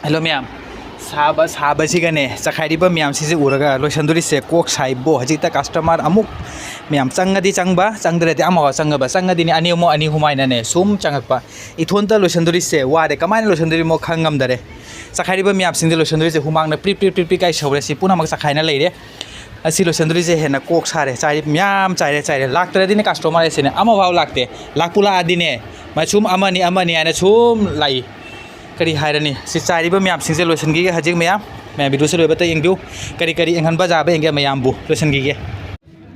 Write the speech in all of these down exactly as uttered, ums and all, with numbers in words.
Hello ꯃꯌꯥꯝ, ꯁꯥꯕ ꯁꯥꯕꯁꯤꯒꯅꯦ, ꯆꯈꯥꯏꯔꯤꯕ ꯃꯌꯥꯝꯁꯤꯁꯦ ꯎꯔꯒ ꯂꯣꯏꯁꯟꯗꯣꯔꯤꯁꯦ ꯀꯣꯛ ꯁꯥꯏꯕꯣ꯫ ꯍꯧꯖꯤꯛꯇ ꯀꯁꯇꯃꯔ ꯑꯃꯨꯛ ꯃꯌꯥꯝ ꯆꯪꯉꯗꯤ ꯆꯪꯕ, ꯆꯪꯗ꯭ꯔꯗꯤ ꯑꯃꯒ ꯆꯪꯉꯕ, ꯆꯪꯉꯗꯤꯅꯦ ꯑꯅꯤ ꯑꯃꯨꯛ ꯑꯅꯤ ꯑꯍꯨꯝ ꯍꯥꯏꯅꯅꯦ ꯁꯨꯝ ꯆꯪꯉꯛꯄ꯫ ꯏꯊꯣꯟꯇ ꯂꯣꯏꯁꯟꯗꯣꯔꯤꯁꯦ ꯋꯥꯔꯦ, ꯀꯃꯥꯏꯅ ꯂꯣꯏꯁꯟꯗꯣꯔꯤꯃꯣ ꯈꯪ ꯉꯝꯗꯔꯦ꯫ ꯆꯈꯥꯏꯔꯤꯕ ꯃꯌꯥꯝꯁꯤꯡꯁꯦ ꯂꯣꯏꯁꯟꯗꯣꯔꯤꯁꯦ ꯍꯨꯃꯥꯡꯅ ꯄ꯭ꯔꯤꯞ ꯄ꯭ꯔꯤꯞ ꯄ꯭ꯔꯤꯞ ꯄ꯭ꯔꯤꯞ ꯀꯥꯏ ꯁꯧꯔꯦ꯫ ꯁꯤ ꯄꯨꯝꯅꯃꯛ ꯆꯈꯥꯏꯅ ꯂꯩꯔꯦ꯫ ꯑꯁꯤ ꯂꯣꯏꯁꯟꯗꯣꯔꯤꯁꯦ ꯍꯦꯟꯅ ꯀꯣꯛ ꯁꯥꯔꯦ꯫ ꯆꯥꯏꯔꯤ ꯃꯌꯥꯝ ꯆꯥꯏꯔꯦ, ꯆꯥꯏꯔꯦ, ꯂꯥꯛꯇ꯭ꯔꯗꯤꯅꯦ ꯀꯁꯇꯃꯔ ꯍꯥꯏꯁꯤꯅꯦ ꯑꯃꯐꯥꯎ ꯂꯥꯛꯇꯦ꯫ ꯂꯥꯛꯄꯨ ꯂꯥꯛꯑꯗꯤꯅꯦ ꯃꯁꯨꯝ ꯑꯃꯅꯤ ꯑꯃꯅꯤ ꯍꯥꯏꯅ ꯁꯨꯝ ꯂꯥꯛꯏ꯫ ꯀꯔꯤ ꯍꯥꯏꯔꯅꯤ? ꯁꯤ ꯆꯥꯏꯔꯤꯕ ꯃꯌꯥꯝꯁꯤꯡꯁꯦ ꯂꯣꯏꯁꯤꯟꯈꯤꯒꯦ ꯍꯧꯖꯤꯛ ꯃꯌꯥꯝ꯫ ꯃꯌꯥꯝ ꯚꯤꯗꯤꯑꯣꯁꯦ ꯂꯣꯏꯕꯇ ꯌꯦꯡꯕꯤꯌꯨ꯫ ꯀꯔꯤ ꯀꯔꯤ ꯌꯦꯡꯍꯟꯕ ꯌꯥꯕ ꯌꯦꯡꯒꯦ ꯃꯌꯥꯝꯕꯨ꯫ ꯂꯣꯏꯁꯤꯟꯈꯤꯒꯦ꯫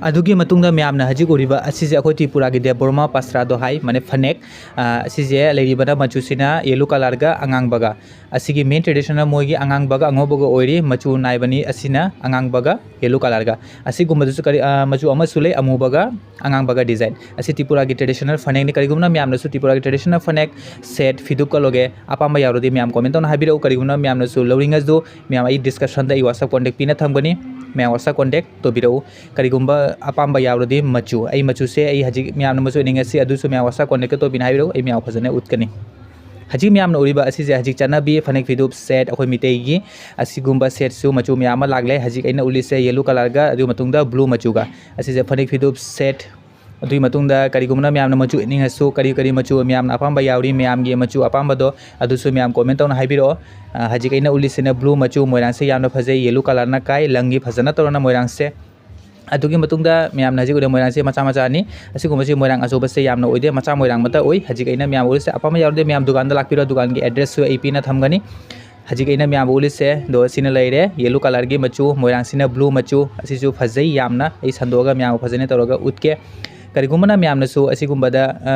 ꯑꯗꯨꯒꯤ ꯃꯇꯨꯡꯗ ꯃꯌꯥꯝꯅ ꯍꯧꯖꯤꯛ ꯎꯔꯤꯕ ꯑꯁꯤꯁꯦ ꯑꯩꯈꯣꯏ ꯇ꯭ꯔꯤꯄꯨꯔꯥꯒꯤ ꯗꯦꯕꯕꯔꯃꯥ ꯄꯥꯁ꯭ꯔꯥꯗꯣ ꯍꯥꯏ, ꯃꯥꯅꯦ ꯐꯅꯦꯛ꯫ ꯑ, ꯑꯁꯤꯁꯦ ꯂꯩꯔꯤꯕꯅ ꯃꯆꯨꯁꯤꯅ ꯌꯦꯂꯣ ꯀꯂꯔꯒ ꯑꯉꯥꯡꯕꯒ꯫ ꯑꯁꯤꯒꯤ ꯃꯦꯟ ꯇ꯭ꯔꯦꯗꯤꯁꯅꯦꯜ ꯃꯣꯏꯒꯤ ꯑꯉꯥꯡꯕꯒ ꯑꯉꯧꯕꯒ ꯑꯣꯏꯔꯤ, ꯃꯆꯨ ꯅꯥꯏꯕꯅꯤ꯫ ꯑꯁꯤꯅ ꯑꯉꯥꯡꯕꯒ ꯌꯦꯂꯣ ꯀꯂꯔꯒ꯫ ꯑꯁꯤꯒꯨꯝꯕꯗꯁꯨ ꯀꯔꯤ, ꯑ, ꯃꯆꯨ ꯑꯃꯁꯨ ꯂꯩ, ꯑꯃꯨꯕꯒ ꯑꯉꯥꯡꯕꯒ ꯗꯤꯖꯥꯏꯟ꯫ ꯑꯁꯤ ꯇ꯭ꯔꯤꯄꯨꯔꯥꯒꯤ ꯇ꯭ꯔꯦꯗꯤꯁꯅꯦꯜ ꯐꯅꯦꯛꯅꯤ꯫ ꯀꯔꯤꯒꯨꯝꯕ ꯃꯌꯥꯝꯅꯁꯨ ꯇ꯭ꯔꯤꯄꯨꯔꯥꯒꯤ ꯇ꯭ꯔꯦꯗꯤꯁꯅꯦꯜ ꯐꯅꯦꯛ ꯁꯦꯠ ꯐꯤꯗꯨꯞꯀ ꯂꯧꯒꯦ, ꯑꯄꯥꯝꯕ ꯌꯥꯎꯔꯗꯤ ꯃꯌꯥꯝ ꯀꯣꯃꯦꯟ ꯇꯧꯅ ꯍꯥꯏꯕꯤꯔꯛꯎ꯫ ꯀꯔꯤꯒꯨꯝꯕ ꯃꯌꯥꯝꯅꯁꯨ ꯂꯧꯅꯤꯡꯉꯁꯨ ꯃꯌꯥꯝ ꯑꯩ ꯗꯤꯁꯀ꯭ꯔꯤꯞꯁꯟꯗ ꯑꯩ WhatsApp ꯀꯣꯟꯇꯦꯛ ꯄꯤꯅ ꯊꯝꯒꯅꯤ, ꯃꯌꯥꯝ WhatsApp ꯀꯣꯟꯇꯦꯛ ꯇꯧꯕꯤꯔꯛꯎ꯫ ꯀꯔꯤꯒꯨꯝꯕ ꯑꯄꯥꯝꯕ ꯌꯥꯎꯔꯗꯤ ꯃꯆꯨ, ꯑꯩ ꯃꯆꯨꯁꯦ ꯑꯩ ꯍꯧꯖꯤꯛ ꯃꯌꯥꯝꯅ ꯃꯆꯨ ꯌꯦꯡꯅꯤꯡꯉꯁꯤ ꯑꯗꯨꯁꯨ ꯃꯌꯥꯝ WhatsApp ꯀꯣꯟꯇꯦꯛꯇ ꯇꯧꯕꯤꯅ ꯍꯥꯏꯕꯤꯔꯛꯎ, ꯑꯩ ꯃꯌꯥꯝ ꯐꯖꯅ ꯎꯠꯀꯅꯤ꯫ ꯍꯧꯖꯤꯛ ꯃꯌꯥꯝꯅ ꯎꯔꯤꯕ ꯑꯁꯤꯁꯦ ꯍꯧꯖꯤꯛ ꯆꯠꯅꯕꯤ ꯐꯅꯦꯛ ꯐꯤꯗꯨꯞ ꯁꯦꯠ ꯑꯩꯈꯣꯏ ꯃꯤꯇꯩꯒꯤ, ꯑꯁꯤꯒꯨꯝꯕ ꯁꯦꯠꯁꯨ ꯃꯆꯨ ꯃꯌꯥꯝ ꯑꯃ ꯂꯥꯛꯂꯦ꯫ ꯍꯧꯖꯤꯛ ꯑꯩꯅ ꯎꯠꯂꯤꯁꯦ ꯌꯦꯂꯣ ꯀꯂꯔꯒ, ꯑꯗꯨꯒꯤ ꯃꯇꯨꯡꯗ ꯕ꯭ꯂꯨ ꯃꯆꯨꯒ꯫ ꯑꯁꯤꯁꯦ ꯐꯅꯦꯛ ꯐꯤꯗꯨꯞ ꯁꯦꯠ꯫ ꯑꯗꯨꯒꯤ ꯃꯇꯨꯡꯗ ꯀꯔꯤꯒꯨꯝꯕꯅ ꯃꯌꯥꯝꯅ ꯃꯆꯨ ꯏꯠꯅꯤꯡꯉꯁꯨ, ꯀꯔꯤ ꯀꯔꯤ ꯃꯆꯨ ꯃꯌꯥꯝꯅ ꯑꯄꯥꯝꯕ ꯌꯥꯎꯔꯤ, ꯃꯌꯥꯝꯒꯤ ꯃꯆꯨ ꯑꯄꯥꯝꯕꯗꯣ ꯑꯗꯨꯁꯨ ꯃꯌꯥꯝ ꯀꯣꯃꯦꯟ ꯇꯧꯅ ꯍꯥꯏꯕꯤꯔꯛꯑꯣ꯫ ꯑ, ꯍꯧꯖꯤꯛ ꯑꯩꯅ ꯎꯠꯂꯤꯁꯤꯅ ꯕ꯭ꯂꯨ ꯃꯆꯨ, ꯃꯣꯏꯔꯥꯡꯁꯦ ꯌꯥꯝꯅ ꯐꯖꯩ, ꯌꯦꯂꯣ ꯀꯂꯔꯅ ꯀꯥꯏ, ꯂꯪꯒꯤ ꯐꯖꯅ ꯇꯧꯔꯅ ꯃꯣꯏꯔꯥꯡꯁꯦ꯫ ꯑꯗꯨꯒꯤ ꯃꯇꯨꯡꯗ ꯃꯌꯥꯝꯅ ꯍꯧꯖꯤꯛ ꯎꯔꯤꯕ ꯃꯣꯏꯔꯥꯡꯁꯦ ꯃꯆꯥ ꯃꯆꯥꯅꯤ꯫ ꯑꯁꯤꯒꯨꯝꯕꯁꯤ ꯃꯣꯏꯔꯥꯡ ꯑꯆꯧꯕꯁꯦ ꯌꯥꯝꯅ ꯑꯣꯏꯗꯦ, ꯃꯆꯥ ꯃꯣꯏꯔꯥꯡ ꯃꯇ ꯑꯣꯏ꯫ ꯍꯧꯖꯤꯛ ꯑꯩꯅ ꯃꯌꯥꯝ ꯎꯠꯂꯤꯁꯦ ꯑꯄꯥꯝꯕ ꯌꯥꯎꯔꯗꯤ ꯃꯌꯥꯝ ꯗꯨꯀꯥꯟꯗ ꯂꯥꯛꯄꯤꯔꯣ, ꯗꯨꯀꯥꯟꯒꯤ ꯑꯦꯗ꯭ꯔꯦꯁꯁꯨ ꯑꯩ ꯄꯤꯅ ꯊꯝꯒꯅꯤ꯫ ꯍꯧꯖꯤꯛ ꯑꯩꯅ ꯃꯌꯥꯝꯕꯨ ꯎꯠꯂꯤꯁꯦ ꯑꯗꯣ ꯁꯤꯅ ꯂꯩꯔꯦ, ꯌꯦꯂꯣ ꯀꯂꯔꯒꯤ ꯃꯆꯨ, ꯃꯣꯏꯔꯥꯡꯁꯤꯅ ꯕ꯭ꯂꯨ ꯃꯆꯨ, ꯑꯁꯤꯁꯨ ꯐꯖꯩ ꯌꯥꯝꯅ꯫ ꯑꯩ ꯁꯟꯗꯣꯛꯑꯒ ꯃꯌꯥꯝꯕꯨ ꯐꯖꯅ ꯇꯧꯔꯒ ꯎꯠꯀꯦ꯫ ꯀꯔꯤꯒꯨꯝꯕꯅ ꯃꯌꯥꯝꯅꯁꯨ ꯑꯁꯤꯒꯨꯝꯕꯗ, ꯑ,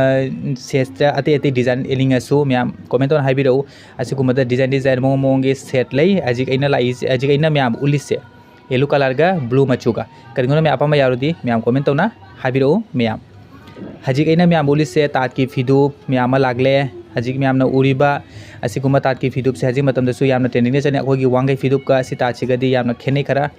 ꯁꯦꯠꯁꯇ ꯑꯇꯩ ꯑꯇꯩ ꯗꯤꯖꯥꯏꯟ ꯏꯅꯤꯡꯉꯁꯨ ꯃꯌꯥꯝ ꯀꯣꯃꯦꯟ ꯇꯧꯅ ꯍꯥꯏꯕꯤꯔꯛꯎ꯫ ꯑꯁꯤꯒꯨꯝꯕꯗ ꯗꯤꯖꯥꯏꯟ ꯗꯤꯖꯥꯏꯟ ꯃꯑꯣꯡ ꯃꯑꯣꯡꯒꯤ ꯁꯦꯠ ꯂꯩ꯫ ꯍꯧꯖꯤꯛ ꯑꯩꯅ ꯂꯥꯛꯏꯁꯦ, ꯍꯧꯖꯤꯛ ꯑꯩꯅ ꯃꯌꯥꯝꯕꯨ ꯎꯠꯂꯤꯁꯦ ꯌꯦꯂꯣ ꯀꯂꯔꯒ ꯕ꯭ꯂꯨ ꯃꯆꯨꯒ꯫ ꯀꯔꯤꯒꯨꯝꯕ ꯃꯌꯥꯝ ꯑꯄꯥꯝꯕ ꯌꯥꯎꯔꯗꯤ ꯃꯌꯥꯝ ꯀꯣꯃꯦꯟ ꯇꯧꯅ ꯍꯥꯏꯕꯤꯔꯛꯎ ꯃꯌꯥꯝ꯫ ꯍꯧꯖꯤꯛ ꯑꯩꯅ ꯃꯌꯥꯝꯕꯨ ꯎꯠꯂꯤꯁꯦ ꯇꯥꯠꯀꯤ ꯐꯤꯗꯨꯞ ꯃꯌꯥꯝ ꯑꯃ ꯂꯥꯛꯂꯦ꯫ ꯍꯧꯖꯤꯛ ꯃꯌꯥꯝꯅ ꯎꯔꯤꯕ ꯑꯁꯤꯒꯨꯝꯕ ꯇꯥꯠꯀꯤ ꯐꯤꯗꯨꯞꯁꯦ ꯍꯧꯖꯤꯛ ꯃꯇꯝꯗꯁꯨ ꯌꯥꯝꯅ ꯇ꯭ꯔꯦꯟꯗꯤꯡꯗ ꯆꯠꯅꯩ꯫ ꯑꯩꯈꯣꯏꯒꯤ ꯋꯥꯡꯈꯩ ꯐꯤꯗꯨꯞꯀ ꯑꯁꯤ ꯇꯥꯠꯁꯤꯒꯗꯤ ꯌꯥꯝꯅ ꯈꯦꯠꯅꯩ ꯈꯔ꯫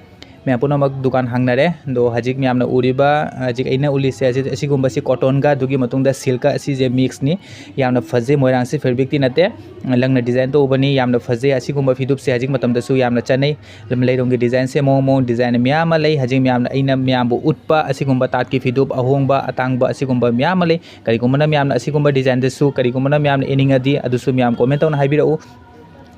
ꯃꯌꯥꯝ ꯄꯨꯝꯅꯃꯛ ꯗꯨꯀꯥꯟ ꯍꯥꯡꯅꯔꯦ꯫ ꯑꯗꯣ ꯍꯧꯖꯤꯛ ꯃꯌꯥꯝꯅ ꯎꯔꯤꯕ, ꯍꯧꯖꯤꯛ ꯑꯩꯅ ꯎꯠꯂꯤꯁꯦ, ꯑꯁꯤ, ꯑꯁꯤꯒꯨꯝꯕꯁꯤ cottonꯒ ꯑꯗꯨꯒꯤ ꯃꯇꯨꯡꯗ silkꯀ, ꯑꯁꯤꯁꯦ mixꯅꯤ꯫ ꯌꯥꯝꯅ ꯐꯖꯩ, ꯃꯣꯏꯔꯥꯡꯁꯤ fabricꯇꯤ ꯅꯠꯇꯦ꯫ ꯂꯪꯅ design ꯇꯧꯕꯅꯤ, ꯌꯥꯝꯅ ꯐꯖꯩ꯫ ꯑꯁꯤꯒꯨꯝꯕ ꯐꯤꯗꯨꯞꯁꯦ ꯍꯧꯖꯤꯛ ꯃꯇꯝꯗꯁꯨ ꯌꯥꯝꯅ ꯆꯠꯅꯩ꯫ ꯂꯝ ꯂꯩꯔꯣꯝꯒꯤ designꯁꯦ ꯃꯑꯣꯡ ꯃꯑꯣꯡ design ꯃꯌꯥꯝ ꯑꯃ ꯂꯩ꯫ ꯍꯧꯖꯤꯛ ꯃꯌꯥꯝꯅ, ꯑꯩꯅ ꯃꯌꯥꯝꯕꯨ ꯎꯠꯄ ꯑꯁꯤꯒꯨꯝꯕ ꯇꯥꯠꯀꯤ ꯐꯤꯗꯨꯞ ꯑꯍꯣꯡꯕ, ꯑꯇꯥꯡꯕ ꯑꯁꯤꯒꯨꯝꯕ ꯃꯌꯥꯝ ꯑꯃ ꯂꯩ꯫ ꯀꯔꯤꯒꯨꯝꯕꯅ ꯃꯌꯥꯝꯅ ꯑꯁꯤꯒꯨꯝꯕ designꯗꯁꯨ, ꯀꯔꯤꯒꯨꯝꯕꯅ ꯃꯌꯥꯝꯅ ꯏꯅꯤꯡꯉꯗꯤ, ꯑꯗꯨꯁꯨ ꯃꯌꯥꯝ comment ꯇꯧꯅ ꯍꯥꯏꯕꯤꯔꯛꯎ꯫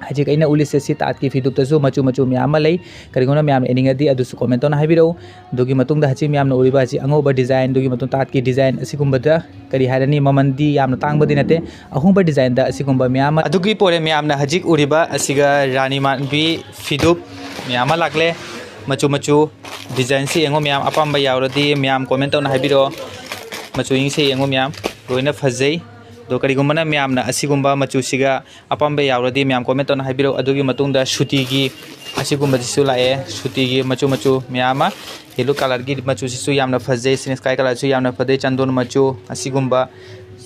ꯍꯧꯖꯤꯛ ꯑꯩꯅ ꯎꯠꯂꯤꯁꯦ ꯁꯤ ꯇꯥꯠꯀꯤ ꯐꯤꯗꯨꯞꯇꯁꯨ ꯃꯆꯨ ꯃꯆꯨ ꯃꯌꯥꯝ ꯑꯃ ꯂꯩ꯫ ꯀꯔꯤꯒꯨꯝꯕꯅ ꯃꯌꯥꯝꯅ ꯏꯅꯤꯡꯉꯗꯤ ꯑꯗꯨꯁꯨ comment ꯇꯧꯅ ꯍꯥꯏꯕꯤꯔꯛꯎ꯫ ꯑꯗꯨꯒꯤ ꯃꯇꯨꯡꯗ ꯍꯧꯖꯤꯛ ꯃꯌꯥꯝꯅ ꯎꯔꯤꯕ ꯍꯧꯖꯤꯛ ꯑꯉꯧꯕ design, ꯑꯗꯨꯒꯤ ꯃꯇꯨꯡ ꯇꯥꯠꯀꯤ design ꯑꯁꯤꯒꯨꯝꯕꯗ ꯀꯔꯤ ꯍꯥꯏꯔꯅꯤ, ꯃꯃꯜꯗꯤ ꯌꯥꯝꯅ ꯇꯥꯡꯕꯗꯤ ꯅꯠꯇꯦ꯫ ꯑꯍꯣꯡꯕ designꯗ ꯑꯁꯤꯒꯨꯝꯕ ꯃꯌꯥꯝ ꯑꯃ꯫ ꯑꯗꯨꯒꯤ ꯄꯣꯔꯦ ꯃꯌꯥꯝꯅ ꯍꯧꯖꯤꯛ ꯎꯔꯤꯕ ꯑꯁꯤꯒ ꯔꯥꯅꯤ ꯃꯥꯟꯕꯤ ꯐꯤꯗꯨꯞ ꯃꯌꯥꯝ ꯑꯃ ꯂꯥꯛꯂꯦ꯫ ꯃꯆꯨ ꯃꯆꯨ designꯁꯤ ꯌꯦꯡꯉꯣ ꯃꯌꯥꯝ, ꯑꯄꯥꯝꯕ ꯌꯥꯎꯔꯗꯤ ꯃꯌꯥꯝ comment ꯇꯧꯅ ꯍꯥꯏꯕꯤꯔꯛꯑꯣ꯫ ꯃꯆꯨꯁꯤꯡꯁꯦ ꯌꯦꯡꯉꯣ ꯃꯌꯥꯝ, ꯂꯣꯏꯅ ꯐꯖꯩ꯫ ꯑꯗꯣ ꯀꯔꯤꯒꯨꯝꯕꯅ ꯃꯌꯥꯝꯅ ꯑꯁꯤꯒꯨꯝꯕ ꯃꯆꯨꯁꯤꯒ ꯑꯄꯥꯝꯕ ꯌꯥꯎꯔꯗꯤ ꯃꯌꯥꯝ comment ꯇꯧꯅ ꯍꯥꯏꯕꯤꯔꯛꯎ꯫ ꯑꯗꯨꯒꯤ ꯃꯇꯨꯡꯗ ꯁꯨꯇꯤꯒꯤ ꯑꯁꯤꯒꯨꯝꯕꯁꯤꯁꯨ ꯂꯥꯛꯑꯦ꯫ ꯁꯨꯇꯤꯒꯤ ꯃꯆꯨ ꯃꯆꯨ ꯃꯌꯥꯝ ꯑꯃ, yellow colourꯒꯤ ꯃꯆꯨꯁꯤꯁꯨ ꯌꯥꯝꯅ ꯐꯖꯩ, skin sky colourꯁꯨ ꯌꯥꯝꯅ ꯐꯖꯩ, ꯆꯟꯗꯣꯟ ꯃꯆꯨ ꯑꯁꯤꯒꯨꯝꯕ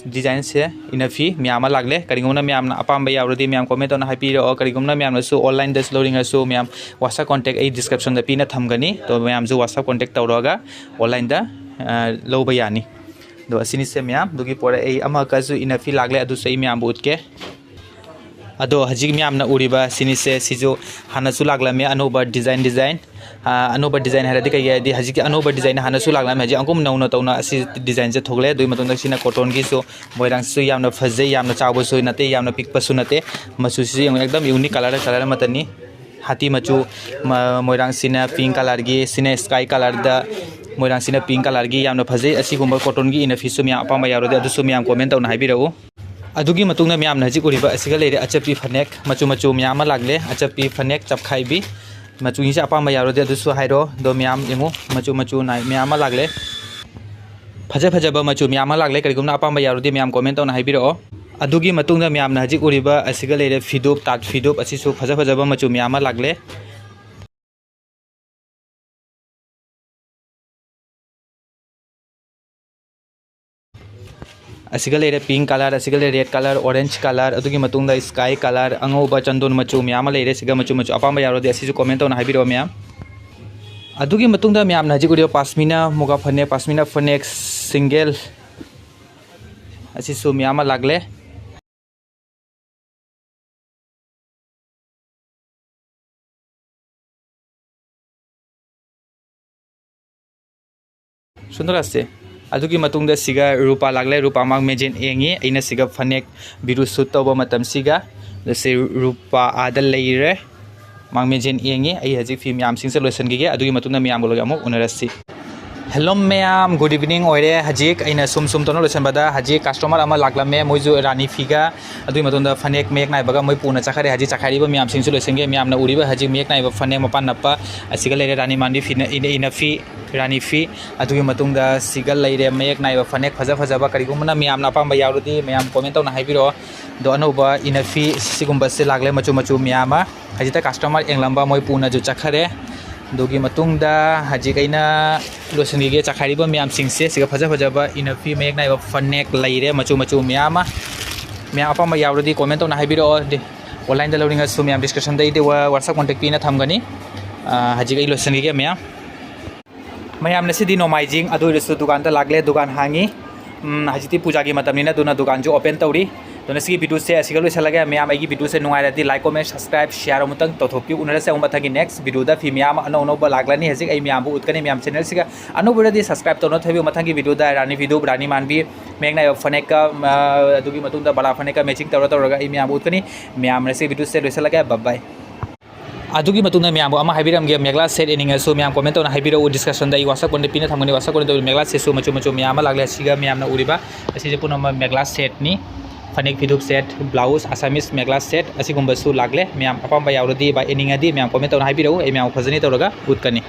designꯁꯦ ꯏꯅꯐꯤ ꯃꯌꯥꯝ ꯑꯃ ꯂꯥꯛꯂꯦ꯫ ꯀꯔꯤꯒꯨꯝꯕꯅ ꯃꯌꯥꯝꯅ ꯑꯄꯥꯝꯕ ꯌꯥꯎꯔꯗꯤ ꯃꯌꯥꯝ comment ꯇꯧꯅ ꯍꯥꯏꯕꯤꯔꯛꯑꯣ꯫ ꯀꯔꯤꯒꯨꯝꯕꯅ ꯃꯌꯥꯝꯅꯁꯨ onlineꯗꯁꯨ ꯂꯧꯅꯤꯡꯉꯁꯨ ꯃꯌꯥꯝ WhatsApp contact ꯑꯩ descriptionꯗ ꯄꯤꯅ ꯊꯝꯒꯅꯤ꯫ ꯑꯗꯣ ꯃꯌꯥꯝꯁꯨ WhatsApp contact ꯇꯧꯔꯒ onlineꯗ, ꯑ, ꯂꯧꯕ ꯌꯥꯅꯤ꯫ ꯑꯗꯣ ꯑꯁꯤꯅꯤꯁꯦ ꯃꯌꯥꯝ, ꯑꯗꯨꯒꯤ ꯄꯣꯔꯦ ꯑꯩ ꯑꯃꯈꯛꯁꯨ ꯏꯅꯐꯤ ꯂꯥꯛꯂꯦ, ꯑꯗꯨꯁꯨ ꯑꯩ ꯃꯌꯥꯝꯕꯨ ꯎꯠꯀꯦ꯫ ꯑꯗꯣ ꯍꯧꯖꯤꯛ ꯃꯌꯥꯝꯅ ꯎꯔꯤꯕ ꯁꯤꯅꯤꯁꯦ, ꯁꯤꯁꯨ ꯍꯥꯟꯅꯁꯨ ꯂꯥꯛꯂꯝꯃꯦ, ꯑꯅꯧꯕ design, design꯫ ꯑ, ꯑꯅꯧꯕ design ꯍꯥꯏꯔꯗꯤ ꯀꯩꯒꯤ ꯍꯥꯏꯗꯤ ꯍꯧꯖꯤꯛꯀꯤ ꯑꯅꯧꯕ design ꯍꯥꯟꯅꯁꯨ ꯂꯥꯛꯂꯝꯃꯦ, ꯍꯧꯖꯤꯛ ꯑꯉꯨꯝ ꯅꯧꯅ ꯇꯧꯅ ꯑꯁꯤ designꯁꯦ ꯊꯣꯛꯂꯛꯑꯦ꯫ ꯑꯗꯨꯒꯤ ꯃꯇꯨꯡꯗ ꯁꯤꯅ cottonꯒꯤꯁꯨ, ꯃꯣꯏꯔꯥꯡꯁꯤꯁꯨ ꯌꯥꯝꯅ ꯐꯖꯩ, ꯌꯥꯝꯅ ꯆꯥꯎꯕꯁꯨ ꯅꯠꯇꯦ, ꯌꯥꯝꯅ ꯄꯤꯛꯄꯁꯨ ꯅꯠꯇꯦ, ꯃꯆꯨꯁꯤꯁꯨ ꯌꯦꯡꯉꯨ, ꯑꯦꯛꯗꯝ unique colour, colour ꯑꯃꯠꯇꯅꯤ꯫ ꯍꯥꯇꯤ ꯃꯆꯨ, ꯃ-, ꯃꯣꯏꯔꯥꯡꯁꯤꯅ pink colourꯒꯤ, ꯁꯤꯅ sky colourꯗ, ꯃꯣꯏꯔꯥꯡꯁꯤꯅ pink colourꯒꯤ ꯌꯥꯝꯅ ꯐꯖꯩ꯫ ꯑꯁꯤꯒꯨꯝꯕ cottonꯒꯤ ꯏꯅꯐꯤꯁꯨ ꯃꯌꯥꯝ ꯑꯄꯥꯝꯕ ꯌꯥꯎꯔꯗꯤ ꯑꯗꯨꯁꯨ ꯃꯌꯥꯝ comment ꯇꯧꯅ ꯍꯥꯏꯕꯤꯔꯛꯎ꯫ ꯑꯗꯨꯒꯤ ꯃꯇꯨꯡꯗ ꯃꯌꯥꯝꯅ ꯍꯧꯖꯤꯛ ꯎꯔꯤꯕ ꯑꯁꯤꯒ ꯂꯩꯔꯦ ꯑꯆꯞꯄꯤ ꯐꯅꯦꯛ, ꯃꯆꯨ ꯃꯆꯨ ꯃꯌꯥꯝ ꯑꯃ ꯂꯥꯛꯂꯦ꯫ ꯑꯆꯞꯄꯤ ꯐꯅꯦꯛ ꯆꯞꯈꯥꯏꯕꯤ, ꯃꯆꯨꯁꯤꯡꯁꯦ ꯑꯄꯥꯝꯕ ꯌꯥꯎꯔꯗꯤ ꯑꯗꯨꯁꯨ ꯍꯥꯏꯔꯛꯑꯣ꯫ ꯑꯗꯣ ꯃꯌꯥꯝ ꯌꯦꯡꯉꯨ, ꯃꯆꯨ ꯃꯆꯨ ꯅꯥꯏ-, ꯃꯌꯥꯝ ꯑꯃ ꯂꯥꯛꯂꯦ꯫ ꯐꯖ ꯐꯖꯕ ꯃꯆꯨ ꯃꯌꯥꯝ ꯑꯃ ꯂꯥꯛꯂꯦ꯫ ꯀꯔꯤꯒꯨꯝꯕ ꯑꯄꯥꯝꯕ ꯌꯥꯎꯔꯗꯤ ꯃꯌꯥꯝ comment ꯇꯧꯅ ꯍꯥꯏꯕꯤꯔꯛꯑꯣ꯫ ꯑꯗꯨꯒꯤ ꯃꯇꯨꯡꯗ ꯃꯌꯥꯝꯅ ꯍꯧꯖꯤꯛ ꯎꯔꯤꯕ ꯑꯁꯤꯒ ꯂꯩꯔꯦ ꯐꯤꯗꯨꯞ, ꯇꯥꯠ ꯐꯤꯗꯨꯞ, ꯑꯁꯤꯁꯨ ꯐꯖ ꯐꯖꯕ ꯃꯆꯨ ꯃꯌꯥꯝ ꯑꯃ ꯂꯥꯛꯂꯦ꯫ ꯑꯁꯤꯒ ꯂꯩꯔꯦ pink colour, ꯑꯁꯤꯒ ꯂꯩꯔꯦ red colour, orange colour, ꯑꯗꯨꯒꯤ ꯃꯇꯨꯡꯗ sky colour, ꯑꯉꯧꯕ ꯆꯟꯗꯣꯟ ꯃꯆꯨ ꯃꯌꯥꯝ ꯑꯃ ꯂꯩꯔꯦ꯫ ꯁꯤꯒ ꯃꯆꯨ ꯃꯆꯨ ꯑꯄꯥꯝꯕ ꯌꯥꯎꯔꯗꯤ ꯑꯁꯤꯁꯨ comment ꯇꯧꯅ ꯍꯥꯏꯕꯤꯔꯛꯑꯣ ꯃꯌꯥꯝ꯫ ꯑꯗꯨꯒꯤ ꯃꯇꯨꯡꯗ ꯃꯌꯥꯝꯅ ꯍꯧꯖꯤꯛ ꯎꯔꯤꯕ ꯄꯥꯁꯃꯤꯅꯥ ꯃꯨꯒꯥ ꯐꯅꯦꯛ, ꯄꯥꯁꯃꯤꯅꯥ ꯐꯅꯦꯛ ꯁꯤꯡꯒꯦꯜ ꯑꯁꯤꯁꯨ ꯃꯌꯥꯝ ꯑꯃ ꯂꯥꯛꯂꯦ꯫ ꯁꯨꯟꯗꯔ ꯑꯁꯦ꯫ ꯑꯗꯨꯒꯤ ꯃꯇꯨꯡꯗ ꯁꯤꯒ ꯔꯨꯄꯥ ꯂꯥꯛꯂꯦ꯫ ꯔꯨꯄꯥ ꯃꯥꯡ ꯃꯦꯖꯦꯟ ꯌꯦꯡꯉꯤ꯫ ꯑꯩꯅ ꯁꯤꯒ ꯐꯅꯦꯛ video shoot ꯇꯧꯕ ꯃꯇꯝꯁꯤꯒ꯫ ꯑꯗ ꯁꯤ ꯔꯨꯄꯥ ꯑꯥꯗ ꯂꯩꯔꯦ꯫ ꯃꯥꯡ ꯃꯦꯖꯦꯟ ꯌꯦꯡꯉꯤ꯫ ꯑꯩ ꯍꯧꯖꯤꯛ ꯐꯤ ꯃꯌꯥꯝꯁꯤꯡꯁꯦ ꯂꯣꯏꯁꯤꯟꯈꯤꯒꯦ꯫ ꯑꯗꯨꯒꯤ ꯃꯇꯨꯡꯗ ꯃꯌꯥꯝꯒ ꯂꯣꯏꯅ ꯑꯃꯨꯛ ꯎꯅꯔꯁꯤ꯫ Hello ꯃꯌꯥꯝ, good evening ꯑꯣꯏꯔꯦ꯫ ꯍꯧꯖꯤꯛ ꯑꯩꯅ ꯁꯨꯝ ꯁꯨꯝ ꯇꯧꯅ ꯂꯣꯏꯁꯤꯟꯕꯗ ꯍꯧꯖꯤꯛ customer ꯑꯃ ꯂꯥꯛꯂꯝꯃꯦ꯫ ꯃꯣꯏꯁꯨ ꯔꯥꯅꯤ ꯐꯤꯒ ꯑꯗꯨꯒꯤ ꯃꯇꯨꯡꯗ ꯐꯅꯦꯛ ꯃꯌꯦꯛ ꯅꯥꯏꯕꯒ ꯃꯣꯏ ꯄꯨꯅ ꯆꯠꯈꯔꯦ꯫ ꯍꯧꯖꯤꯛ ꯆꯈꯥꯏꯔꯤꯕ ꯃꯌꯥꯝꯁꯤꯡꯁꯨ ꯂꯣꯏꯁꯤꯟꯒꯦ꯫ ꯃꯌꯥꯝꯅ ꯎꯔꯤꯕ ꯍꯧꯖꯤꯛ ꯃꯌꯦꯛ ꯅꯥꯏꯕ ꯐꯅꯦꯛ ꯃꯄꯥꯟ ꯅꯞꯄ ꯑꯁꯤꯒ ꯂꯩꯔꯦ꯫ ꯔꯥꯅꯤ ꯃꯥꯟꯕꯤ ꯐꯤꯅ, ꯏꯅ, ꯏꯅꯐꯤ, ꯔꯥꯅꯤ ꯐꯤ꯫ ꯑꯗꯨꯒꯤ ꯃꯇꯨꯡꯗ ꯁꯤꯒ ꯂꯩꯔꯦ ꯃꯌꯦꯛ ꯅꯥꯏꯕ ꯐꯅꯦꯛ ꯐꯖ ꯐꯖꯕ꯫ ꯀꯔꯤꯒꯨꯝꯕꯅ ꯃꯌꯥꯝꯅ ꯑꯄꯥꯝꯕ ꯌꯥꯎꯔꯗꯤ ꯃꯌꯥꯝ comment ꯇꯧꯅ ꯍꯥꯏꯕꯤꯔꯛꯑꯣ꯫ ꯑꯗꯣ ꯑꯅꯧꯕ ꯏꯅꯐꯤ ꯁꯤꯒꯨꯝꯕꯁꯦ ꯂꯥꯛꯂꯦ ꯃꯆꯨ ꯃꯆꯨ ꯃꯌꯥꯝ ꯑꯃ꯫ ꯍꯧꯖꯤꯛꯇ customer ꯌꯦꯡꯂꯝꯕ ꯃꯣꯏ ꯄꯨꯅꯁꯨ ꯆꯠꯈꯔꯦ꯫ ꯑꯗꯨꯒꯤ ꯃꯇꯨꯡꯗ ꯍꯧꯖꯤꯛ ꯑꯩꯅ ꯂꯣꯏꯁꯤꯟꯈꯤꯒꯦ꯫ ꯆꯈꯥꯏꯔꯤꯕ ꯃꯌꯥꯝꯁꯤꯡꯁꯦ ꯁꯤꯒ ꯐꯖ ꯐꯖꯕ ꯏꯅꯐꯤ ꯃꯌꯦꯛ ꯅꯥꯏꯕ ꯐꯅꯦꯛ ꯂꯩꯔꯦ ꯃꯆꯨ ꯃꯆꯨ ꯃꯌꯥꯝ ꯑꯃ꯫ ꯃꯌꯥꯝ ꯑꯄꯥꯝꯕ ꯌꯥꯎꯔꯗꯤ comment ꯇꯧꯅ ꯍꯥꯏꯕꯤꯔꯛꯑꯣ꯫ ꯑꯗꯤ online ꯗ ꯂꯧꯅꯤꯡꯉꯁꯨ ꯃꯌꯥꯝ description ꯗ ꯑꯩꯗꯤ ꯋꯥ-, WhatsApp contact ꯄꯤꯅ ꯊꯝꯒꯅꯤ꯫ ꯑꯥ, ꯍꯧꯖꯤꯛ ꯑꯩ ꯂꯣꯏꯁꯤꯟꯈꯤꯒꯦ ꯃꯌꯥꯝ꯫ ꯃꯌꯥꯝ ꯉꯁꯤꯗꯤ ꯅꯣꯡꯃꯥꯏꯖꯤꯡ, ꯑꯗꯨ ꯑꯣꯏꯔꯁꯨ ꯗꯨꯀꯥꯟꯗ ꯂꯥꯛꯂꯦ, ꯗꯨꯀꯥꯟ ꯍꯥꯡꯉꯤ꯫ ꯎꯝ, ꯍꯧꯖꯤꯛꯇꯤ ꯄꯨꯖꯥꯒꯤ ꯃꯇꯝꯅꯤꯅ ꯑꯗꯨꯅ ꯗꯨꯀꯥꯟꯁꯨ open ꯇꯧꯔꯤ꯫ ꯑꯗꯨꯅ ꯁꯤꯒꯤ video ꯁꯦ ꯑꯁꯤꯒ ꯂꯣꯏꯁꯤꯜꯂꯒꯦ꯫ ꯃꯌꯥꯝ ꯑꯩꯒꯤ video ꯁꯦ ꯅꯨꯡꯉꯥꯏꯔꯗꯤ like, comment, subscribe, share ꯑꯃꯨꯛꯇꯪ ꯇꯧꯊꯣꯛꯄꯤꯌꯨ꯫ ꯎꯅꯔꯁꯦ ꯑꯃꯨꯛ ꯃꯊꯪꯒꯤ next video ꯗ꯫ ꯐꯤ ꯃꯌꯥꯝ ꯑꯅꯧ ꯑꯅꯧꯕ ꯂꯥꯛꯂꯅꯤ꯫ ꯍꯧꯖꯤꯛ ꯑꯩ ꯃꯌꯥꯝꯕꯨ ꯎꯠꯀꯅꯤ꯫ ꯃꯌꯥꯝ channel ꯁꯤꯒ ꯑꯅꯧꯕ ꯑꯣꯏꯔꯗꯤ subscribe ꯇꯧꯅ ꯊꯣꯏꯕꯤꯌꯨ꯫ ꯃꯊꯪꯒꯤ video ꯗ ꯔꯥꯅꯤ ꯐꯤꯗꯨ, ꯔꯥꯅꯤ ꯃꯥꯟꯕꯤ, ꯃꯌꯦꯛ ꯅꯥꯏꯕ ꯐꯅꯦꯛꯀ, ꯑ, ꯑꯗꯨꯒꯤ ꯃꯇꯨꯡꯗ ꯕꯂꯥ ꯐꯅꯦꯛꯀ matching ꯇꯧꯔ ꯇꯧꯔꯒ ꯑꯩ ꯃꯌꯥꯝꯕꯨ ꯎꯠꯀꯅꯤ꯫ ꯃꯌꯥꯝ ꯉꯁꯤꯒꯤ video ꯁꯦ ꯂꯣꯏꯁꯤꯜꯂꯒꯦ꯫ Bye bye꯫ ꯑꯗꯨꯒꯤ ꯃꯇꯨꯡꯗ ꯃꯌꯥꯝꯕꯨ ꯑꯃ ꯍꯥꯏꯕꯤꯔꯝꯒꯦ, ꯃꯦꯈꯂꯥ set ꯌꯦꯡꯅꯤꯡꯉꯁꯨ ꯃꯌꯥꯝ comment ꯇꯧꯅ ꯍꯥꯏꯕꯤꯔꯛꯎ, description ꯗ ꯑꯩ WhatsApp contact ꯄꯤꯅ ꯊꯝꯒꯅꯤ, WhatsApp contact ꯇꯧꯕꯤꯌꯨ꯫ ꯃꯦꯈꯂꯥ set ꯁꯨ ꯃꯆꯨ ꯃꯆꯨ ꯃꯌꯥꯝ ꯑꯃ ꯂꯥꯛꯂꯦ, ꯑꯁꯤꯒ ꯃꯌꯥꯝꯅ ꯎꯔꯤꯕ ꯑꯁꯤꯁꯦ ꯄꯨꯝꯅꯃꯛ ꯃꯦꯈꯂꯥ set ꯅꯤ꯫ ꯐꯅꯦꯛ ꯐꯤꯗꯨꯞ set, blouse, Assamese ꯃꯦꯈꯂꯥ set ꯑꯁꯤꯒꯨꯝꯕꯁꯨ ꯂꯥꯛꯂꯦ꯫ ꯃꯌꯥꯝ ꯑꯄꯥꯝꯕ ꯌꯥꯎꯔꯗꯤ ꯕꯥꯏ ꯌꯦꯡꯅꯤꯡꯉꯗꯤ ꯃꯌꯥꯝ comment ꯇꯧꯅ ꯍꯥꯏꯕꯤꯔꯛꯎ, ꯑꯩ ꯃꯌꯥꯝ ꯐꯖꯅ ꯇꯧꯔꯒ ꯎꯠꯀꯅꯤ꯫